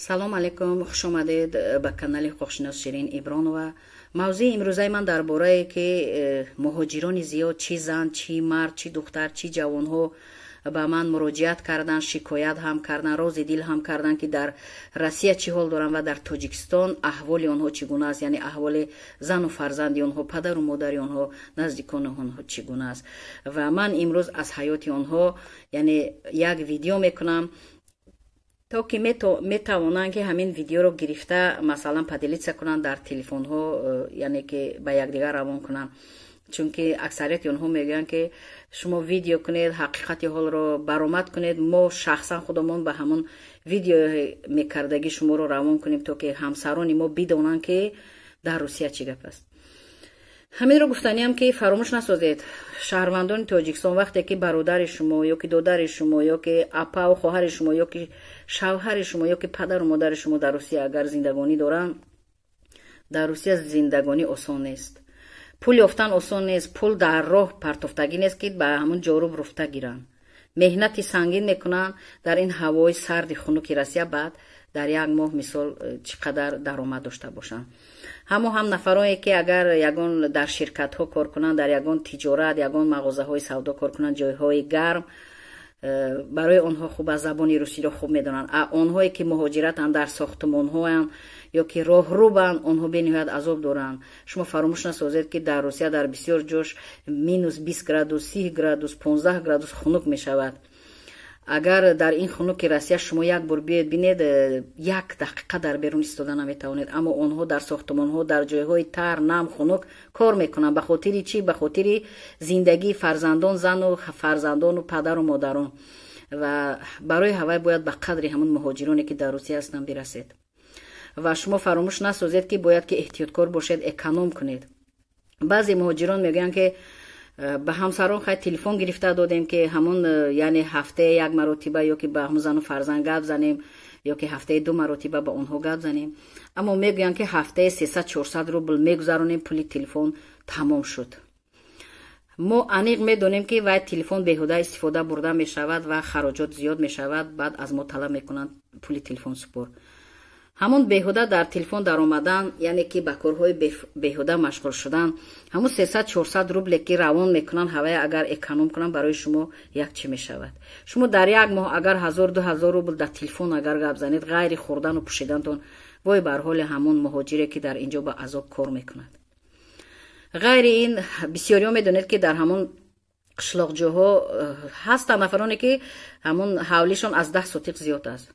Салом алейкум, хуш омадед ба канали ҳуқуқшинос Ширин Ибронова. Мавзӯи имрӯзаи ман дар борае, ки муҳоҷирони зиёд, чӣ зан, чӣ мард, чӣ духтар, чӣ ҷавонҳо ба ман муроҷиат карданд, шикоят ҳам карданд, рози дил ҳам карданд, ки дар Россия чӣ ҳол доранд ва дар Тоҷикистон аҳволи онҳо чӣ гуна аст, яъне аҳволи зану фарзанди онҳо, падару модари онҳо, наздикони онҳо чӣ гуна аст. Ва ман имрӯз аз ҳаёти онҳо, яъне, як видео мекунам, то ки метавонанд, ки ҳамин видеоро гирифта, масалан, поделиться кунанд дар телефонҳо, яъне ки ба якдигар равон кунанд, чунки аксарияти онҳо мегӯянд, ки шумо видео кунед, ҳақиқати ҳолро баромад кунед, мо шахсан худамон ба ҳамон видео мекардагӣ шуморо равон кунем, то ки ҳамсарони мо бидонанд, ки дар Русия чӣ гап аст. Ҳаминро гуфтаниам, ки фаромӯш насозед, шаҳрвандони Тоҷикистон, вақте ки бародари шумо ё ки додари шумо ё ки апаву хоҳари шумо ё ки шавҳари шумо ё ки падару модари шумо дар Русия агар зиндагонӣ доранд, дар Русия зиндагонӣ осон нест, пул ёфтан осон нест, пул дар роҳ партофтагӣ нест, ки ба ҳамун ҷоруб руфта гиранд. Меҳнати сангин мекунанд дар ин ҳавои сарди хунуки Россия, баъд дар як моҳ, мисол, чӣ қадар даромад дошта бошанд. Ҳамо ҳам нафарое, ки агар ягон дар ширкатҳо кор кунанд, дар ягон тиҷорат, ягон мағозаҳои савдо кор кунанд, ҷойҳои гарм барои онҳо хуб аст, забони русиро хуб медонанд. А онҳое, ки муҳоҷиратанд, дар сохтумонҳоянд ё ки роҳрубанд, онҳо бениҳоят азоб доранд. Шумо фаромӯш насозед, ки дар Русия дар бисёр ҷош минус 20 градус, 30 градус, 15 градус хунук мешавад. Агар дар ин хунуки Россия шумо як бор биёед, бинед, як дақиқа дар берун истода наметавонед. Аммо онҳо дар сохтумонҳо, дар ҷойҳои тар, нам, хунук кор мекунанд. Ба хотири чӣ? Ба хотири зиндагии фарзандон, зану фарзандону падару модарон. Ва барои ҳавай бояд ба қадри ҳамун муҳоҷироне, ки дар Русия ҳастанд, бирасед. Ва шумо фаромӯш насозед, ки бояд ки эҳтиёткор бошед, эконом кунед. Баъзе муҳоҷирон мегӯянд, ки ба ҳамсарон хай телефон гирифта додем, ки ҳамун яъне ҳафтае як маротиба ё ки ба ҳамун зану фарзанд гап занем, ё ки ҳафтаи ду маротиба ба онҳо гап занем. Аммо мегӯянд, ки ҳафтаи 300-400 рубл мегузаронем, пули телефон тамом шуд. Мо аниқ медонем, ки вай телефон беҳуда истифода бурда мешавад ва хароҷот зиёд мешавад. Баъд аз мо талаб мекунанд: пули телефон супор. Ҳамун беҳуда дар телефон даромадан, яъне ки ба корҳои беҳуда машғул шудан, ҳамун 300-400 рубле, ки равон мекунанд, ҳавая агар эконом кунанд, барои шумо як чӣ мешавад? Шумо дар як моҳ агар 1000-2000 рубл дар телефон агар гап занед, ғайри хӯрдану пӯшидантон, вой бар ҳоли ҳамун муҳоҷире, ки дар ин ҷо ба азоб кор мекунад. Ғайри ин, бисёриҳо медонед, ки дар ҳамун қишлоқҷоҳо ҳастанд нафароне, ки ҳамун ҳавлишон аз 10 сотиқ зиёд аст.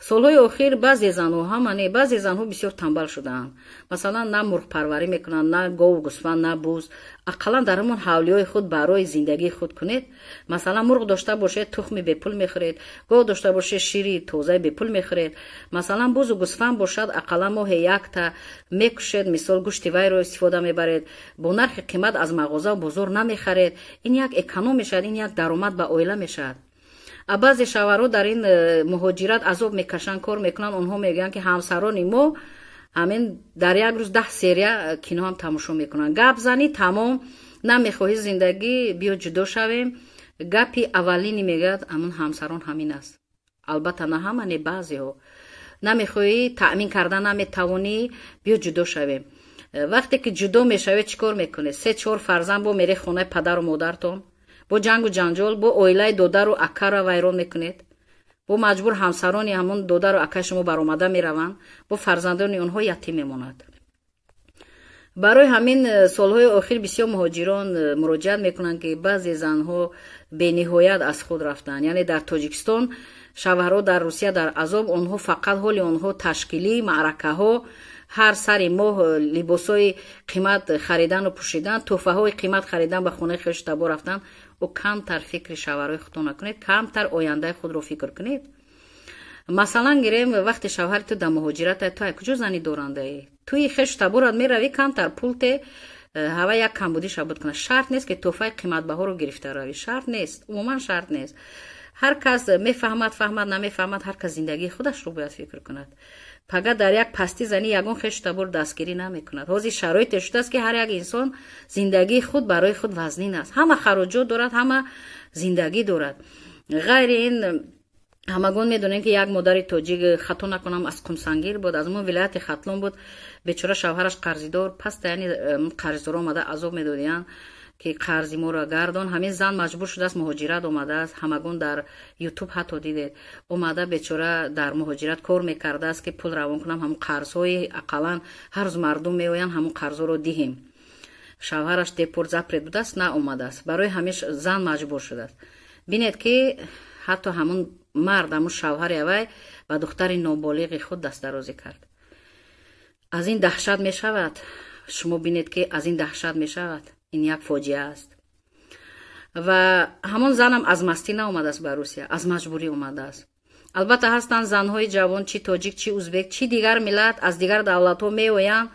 Солҳои охир баъзе занҳо, ҳама не, баъзе занҳо бисёр тамбал шудаанд. Масалан, на мурғпарварӣ мекунанд, на гову гӯсфанд, на буз. Ақаллан дар ҳамон ҳавлиҳои худ барои зиндагии худ кунед. Масалан, мурғ дошта бошед, тухми бепул мехӯред, гов дошта бошед, шири тозаи бепул мехӯред. Масалан, бузу гӯсфанд бошад, ақаллан моҳе якта мекушед, мисол, гӯшти вайро истифода мебаред, бо нархи қимат аз мағозаву бозор намехаред. Ин як эконом мешавад, ин як даромад ба оила мешавад. А баъзе шавҳарҳо дар ин муҳоҷират азоб мекашанд, кор мекунанд. Онҳо мегӯянд, ки ҳамсарони мо ҳамин дар як рӯз 10 серия кино ҳам тамошо мекунанд. Гап занӣ, тамом, намехоҳӣ зиндагӣ, биё ҷудо шавем. Гапи аввалини мегӯяд ҳамун ҳамсарон ҳамин аст. Албатта, на ҳама, не, баъзеҳо. Намехоҳӣ, таъмин карда наметавонӣ, биё ҷудо шавем. Вақте ки ҷудо мешавед, чӣ кор мекунед? Се, чор фарзанд, бо мере хонаи падару модартон, бо ҷангу ҷанҷол, бо оилаи додару акаро вайрон мекунед, бо маҷбур ҳамсарони ҳамон додару акаи шумо баромада мераванд, бо фарзандони онҳо ятим мемонад. Барои ҳамин солҳои охир бисёр муҳоҷирон муроҷиат мекунанд, ки баъзе занҳо бениҳоят аз худ рафтанд. Яъне дар Тоҷикистон шавҳарҳо, дар Русия дар азоб. Онҳо фақат ҳоли онҳо ташкилӣ маъракаҳо, ҳар сари моҳ либосҳои қимат харидану пӯшидан, тӯҳфаҳои қимат харидан, ба хонаи хешу табор рафтан. Ӯ камтар фикри шавҳарҳои худтон накунед, камтар ояндаи худро фикр кунед. Масалан, гирем, вақте шавҳари ту дар муҳоҷират, ту ай куҷо зани дорандаӣ? Туи хешу таборат меравӣ, камтар пул те, ҳава як камбудӣ шабуд кунад. Шарт нест, ки тӯҳфаи қиматбаҳоро гирифта равӣ, шарт нест, умуман шарт нест. Ҳар кас мефаҳмад, фаҳмад, намефаҳмад, ҳар кас зиндагии худашро бояд фикр кунад. Пага дар як пастӣ зани, ягон хешу табор дастгирӣ намекунад. Ҳозир шароите шудааст, ки ҳар як инсон зиндагии худ барои худ вазнин аст, ҳама хароҷот дорад, ҳама зиндагӣ дорад. Ғайри ин Ҳамагон медонем, ки як модари тоҷик, хато накунам, аз Қумсангир буд, аз мо вилояти Хатлон буд. Бечора шавҳараш қарзидор паста, яъне қарздор омада азоб медодиянд, ки қарзи моро гардон. Ҳамин зан маҷбур шудааст, муҳоҷират омадааст. Ҳамагон дар Ютуб ҳатто дидед. Омада, бечора дар муҳоҷират кор мекардааст, ки пул равон кунам, ҳамун қарзҳои ақаллан ҳар рӯз мардум меоянд, ҳамун қарзҳоро диҳем. Шавҳараш депорт, запрет будааст, наомадааст. Барои ҳамин зан маҷбур шудааст. Бинед, ки ҳатто ҳамун мард, ҳамун шавҳари авай ба духтари ноболиғи худ дастдарозӣ кард. Аз ин даҳшат мешавад. Шумо бинед, ки аз ин даҳшат мешавад. Ин як фоҷиа аст. Ва ҳамон занам аз мастӣ наомадааст ба Русия, аз маҷбурӣ омадааст. Албатта, ҳастанд занҳои ҷавон, чи тоҷик, чи узбек, чи дигар миллат, аз дигар давлатҳо меоянд.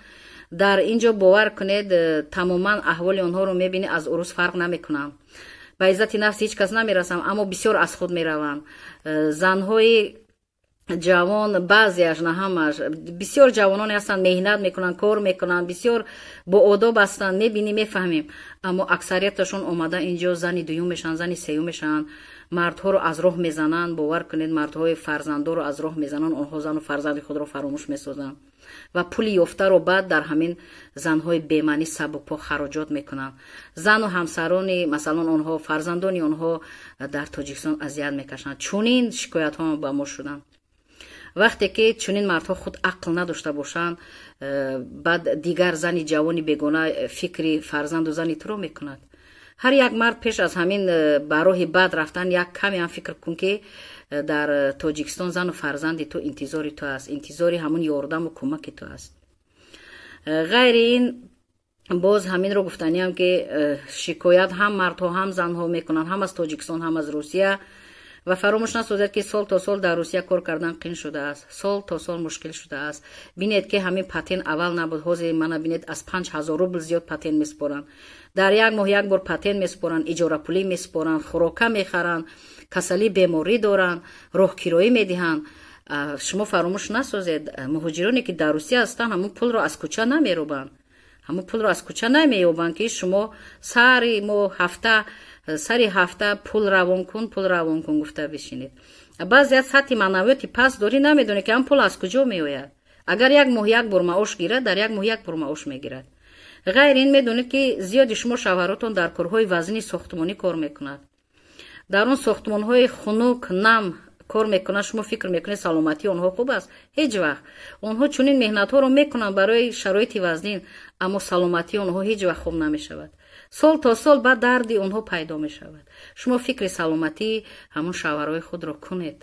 Дар ин ҷо, бовар кунед, тамоман аҳволи онҳоро мебинӣ, аз урус фарқ намекунанд. Ба иззати нафси ҳеҷ кас намерасам, аммо бисёр аз худ мераванд занҳои ҷавон. Баъзеаш, на ҳамаш. Бисёр ҷавононе ҳастанд, меҳнат мекунанд, кор мекунанд, бисёр боодоб ҳастанд, мебинӣ, мефаҳмем. Аммо аксарияташон омада инҷо зани дуюм мешаванд, зани сеюм мешаванд, мардҳоро аз роҳ мезананд. Бовар кунед, мардҳои фарзанддорро аз роҳ мезананд. Онҳо зану фарзанди худро фаромӯш месозанд ва пули ёфтаро баъд дар ҳамин занҳои бемаънӣ, сабукпо хароҷот мекунанд. Зану ҳамсарони, масалан, онҳо, фарзандони онҳо дар Тоҷикистон азият мекашанд. Чунин шикоятҳо ба мо шуданд. Вақте ки чунин мардҳо худ ақл надошта бошанд, баъд дигар зани ҷавони бегона фикри фарзанду зани туро мекунад. Ҳар як мард пеш аз ҳамин ба роҳи бад рафтан як камеам фикр кун, ки дар Тоҷикистон зану фарзанди ту интизори ту аст, интизори ҳамун ёрдаму кӯмаки ту аст. Ғайри ин, боз ҳаминро гуфтаниам, ки шикоят ҳам мардҳо, ҳам занҳо мекунанд, ҳам аз Тоҷикистон, ҳам аз Русия. Ва фаромӯш насозед, ки сол то сол дар Русия кор кардан қин шудааст, сол то сол мушкил шудааст. Бинед, ки ҳамин патент аввал набуд, ҳозир мана бинед, аз 5000 рубл зиёд патент месупоранд. Дар як моҳ як бор патент месупоранд, иҷорапулӣ месупоранд, хӯрока мехаранд, касалӣ, беморӣ доранд, роҳкироӣ медиҳанд. Шумо фаромӯш насозед, муҳоҷироне ки дар Русия ҳастанд, ҳамун пулро аз кӯча намерӯбанд, ҳамун пулро аз кӯча намеёбанд, ки шумо сари мо ҳафта, сари ҳафта пул равон кун, пул равон кун гуфта бишинед. Баъзеят сатҳи маънавиёти паст дорӣ, намедонӣ, ки ҳам пул аз куҷо меояд. Агар як моҳ як бор маош гирад, дар як моҳ як бор маош мегирад. Ғайр ин, медонед, ки зиёди шумо шавҳаротон дар корҳои вазнини сохтмонӣ кор мекунад. Дар он сохтмонҳои хунук, нам кор мекунанд. Шумо фикр мекунед, саломатии онҳо хуб аст? Ҳеҷ вақт. Онҳо чунин меҳнатҳоро мекунанд барои шароити вазнин, аммо саломатии онҳо ҳеҷ вақт хуб намешавад. Сол то сол баъд дарди онҳо пайдо мешавад. Шумо фикри саломатии ҳамун шавҳарҳои худро кунед,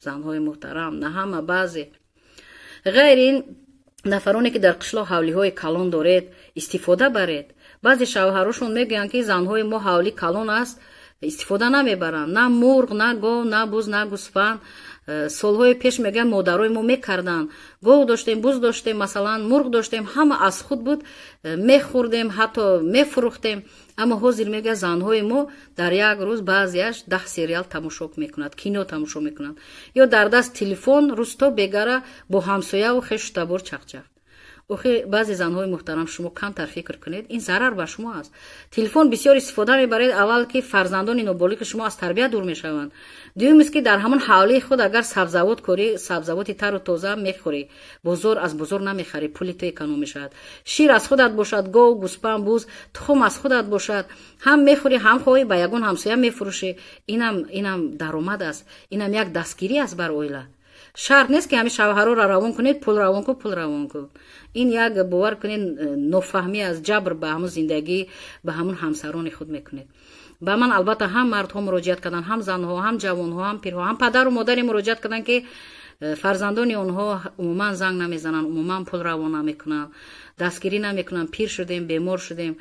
занҳои муҳтарам, на ҳама, баъзе. Ғайри ин, нафароне ки дар қишлоқ ҳавлиҳои калон доред, истифода баред. Баъзе шавҳарошон мегӯянд, ки занҳои мо ҳавлӣ калон аст, истифода намебаранд, на мурғ, на гов, на буз, на гӯсфанд. Солҳои пеш, мегӯянд, модарои мо мекарданд. Гов доштем, буз доштем, масалан, мурғ доштем, ҳама аз худ буд, мехӯрдем, ҳатто мефурӯхтем. Аммо ҳозир, мегӯяд, занҳои мо дар як рӯз баъзеаш 10 сериал тамошо мекунад, кино тамошо мекунанд ё дар даст телефон, рӯз то бегара бо ҳамсояву хешу табор чақчақ. Охи, баъзе занҳои муҳтарам, шумо камтар фикр кунед, ин зарар ба шумо аст. Телефон бисёр истифода мебаред, аввал ки фарзандони ноболиғи шумо аз тарбия дур мешаванд, дуюмист, ки дар ҳамон ҳавлии худ агар сабзавот корӣ, сабзавоти тару тоза мехӯрӣ, бозор аз бозор намехарӣ, пули ту эконом мешавад. Шир аз худат бошад, гов, гӯспанд, буз, тухм аз худат бошад, ҳам мехӯрӣ, ҳам хоҳӣ ба ягон ҳамсоя мефурӯшӣ. Инам даромад аст, инам як дастгирӣ аст бар оила. Шарт нест, ки ҳамин шавҳароро равон кунед, пул равон кун, пул равон кун. Ин як, бовар кунед, нофаҳмӣ аст, ҷабр ба ҳамун зиндагӣ, ба ҳамун ҳамсарони худ мекунед. Ба ман, албатта, ҳам мардҳо муроҷиат карданд, ҳам занҳо, ҳам ҷавонҳо, ҳам пирҳо, ҳам падару модаре муроҷиат карданд, ки фарзандони онҳо умуман занг намезананд, умуман пул равон намекунанд, дастгирӣ намекунанд, пир шудем, бемор шудем.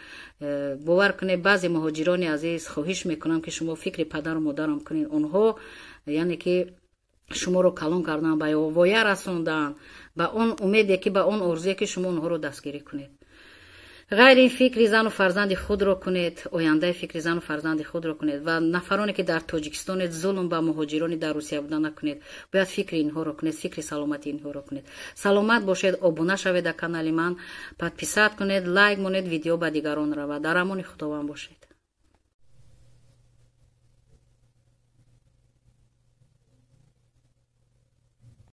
Бовар кунед, баъзе муҳоҷирони азиз, хоҳиш мекунам, ки шумо фикри падару модарам кунед. Онҳо, яъне ки, шуморо калон кардан, ба воя расондан, ба он умеде ки, ба он орзуе ки шумо онҳоро дастгирӣ кунед. Ғайри ин, фикри зану фарзанди худро кунед, ояндаи фикри зану фарзанди худро кунед. Ва нафароне ки дар Тоҷикистонед, зулм ба муҳоҷирони дар Русия буда накунед. Бояд фикри инҳоро кунед, фикри саломати инҳоро кунед. Саломат бошед, обуна шавед дар канали ман, подписать кунед, лайк монед, видео ба дигарон равад. Дар амони Худованд бошед.